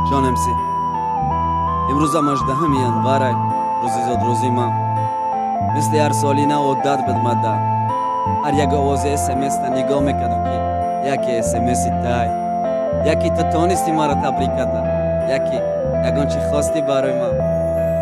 Ҷон МС. Имрӯзам 18 январай, рӯзи зодрӯзи ман. Мисли ҳар соли на одат буд мада. Ҳар як овози СМС-та нигоҳ мекардам, ки яке СМС-и тай. Яке ту тонисти маро табрик карда. Яке ягон чӣ хости барои ман.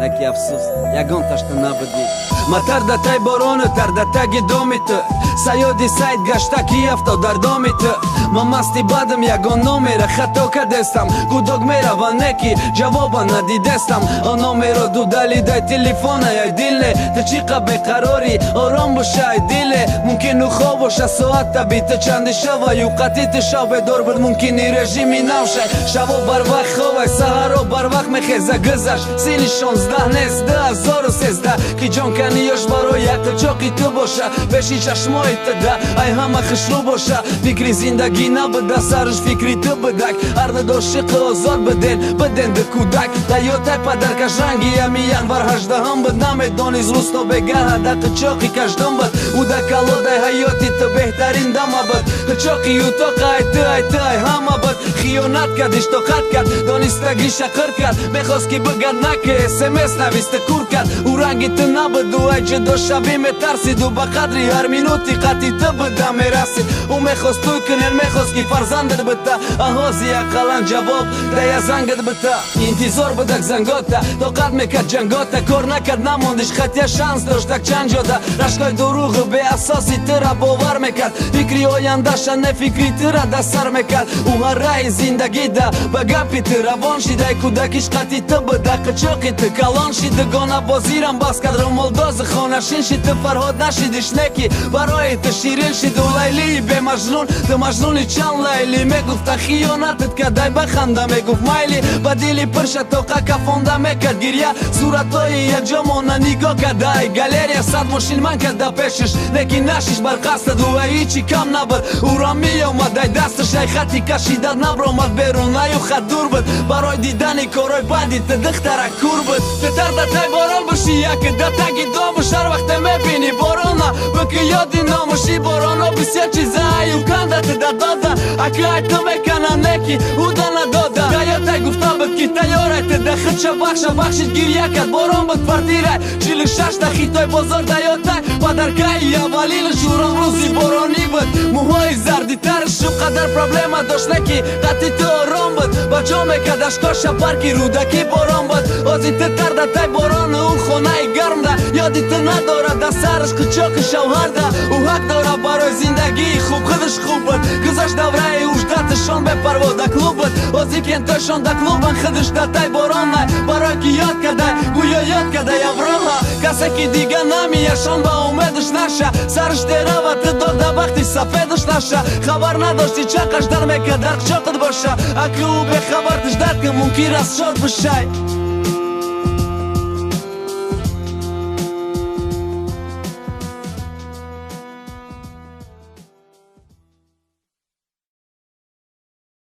Наки афсӯс, ягон ташта набудӣ. Ма тар да тай борону, тар да таги доми ту. Саёди сайд гашта ки афтод дар доми ту. Ма масти бадам, ягон номера хато кардестам. Гудок мерава, неки ҷавоба надидестам. Он номеро дудали дай телефона, ай диле. Ту чӣ қа беқарорӣ, ором боша, ай диле. Мумкин ӯ хоб боша, соата би ту чанди шава, юқати ту шав бедор буд, мумкин и режими нав шай. Шаво барвақт ховай, саҳаро барвақт мехеза, гузашт синни 16 нест, 2013, ки ҷонканиёш барои як қичоқи ту боша, пеши чашмои ту да ай ҳама хушрӯ боша. Фикри зиндагӣ набуда, сарш фикри ту будак. Ҳар ду ошиқи озод биден, биден ду кӯдак. Да ётай падаркаш ранги ами январ 18-ам буд, намедонист рӯз то бегаҳа да қичоқи каждум буд. Ӯ да калодай ҳаёти ту беҳтарин дама буд. Қичоқи утоқа ай ту, ай ту, ай ҳама буд. Хиёнат кард, иштоқат кард, донистагиша қир кард. Мехост ки бигад наки СМС нависта кур кард. Ӯ ранги ту набуд, ӯ ай ҷудошавӣ метарсид, ӯ ба қадри ҳар минути қатъи ту буда мерасид. Ӯ мехост тӯй кунен, мехост ки фарзандат бита. Аҳози ақаллан ҷавоб дая зангат бита. Интизор будак зангота, тоқат мекард ҷангота, кор накард, намондиш, хатя шанс доштак чанд ҷода. Рашкои дурӯғу беасоси тура бовар мекард, фикри ояндаша не, фикри тура да сар мекард. Ӯ ҳар раҳи зиндагида ба гапи ту равон шидай, кӯдакиш қатъи ту буда, қичоқи ту калон шид, дугона бозирам бас кард, румолдози хонашин шид. Ту Фарҳод нашидиш, неки барои ту ширин шид. Ӯ Лайлии бемажнун, ту Мажнуни чанд Лайли. Мегуфта хиёнатат кадай, баханда мегуфт майли. Ба дили пирша тоқа кафонда мекард гирья, суратҳои якҷомона нигоҳ карда ай галерея. Сад мошин ман карда пешиш, лекин нашиш бар қасдат. Ӯ ай ҳичи кам набуд, ӯро меомад ай дасташ, ай хати кашида набромад берун, аю хат дур буд. Барои дидани корҳои бади ту духтара кур буд. Ту тар да тай борон бошӣ, яке да таги домуш, ҳар вақте мебинӣ борона, бики ёди номуши бороно. Бисёр чиза аю канда ту да дода, аки ай ту мекана, неки ӯ да надода. Даётай гуфта буд, ки тайёрай ту да худша бахша, бахшид, гирья кард, борон буд. Квартирай 46-та хитой бозор даётай падаркаи аввалинаш урон рӯзи боронӣ буд. Мӯҳои зарди тарш ӯ қадар проблема дошт, неки қатъи ту ором буд, ба ҷо мекардаш коша парки Рӯдакӣ борон буд. Ози ту тар да тай борону, ӯ хонаи гармда, ёди ту надорад, да сараш қичоқи шавҳарда. Ӯ ҳақ дорад барои зиндагии хуб, худаш хуб буд. Гузашт давраи уждаташон бепарво да клуб буд. Ози кентошон да клубан, худаш да тай боронай, барои ки ёд кардай, гӯё ёд кардай Авроҳа. Касе ки дига намияшон ба умедаш наша, сараш терава, ту дода бахти сафедаш наша. Хабар надошти, чақаш дар мекард дар қичоқат боша, аки ӯ бехабар тиждат ки мумкин аст шод бишай.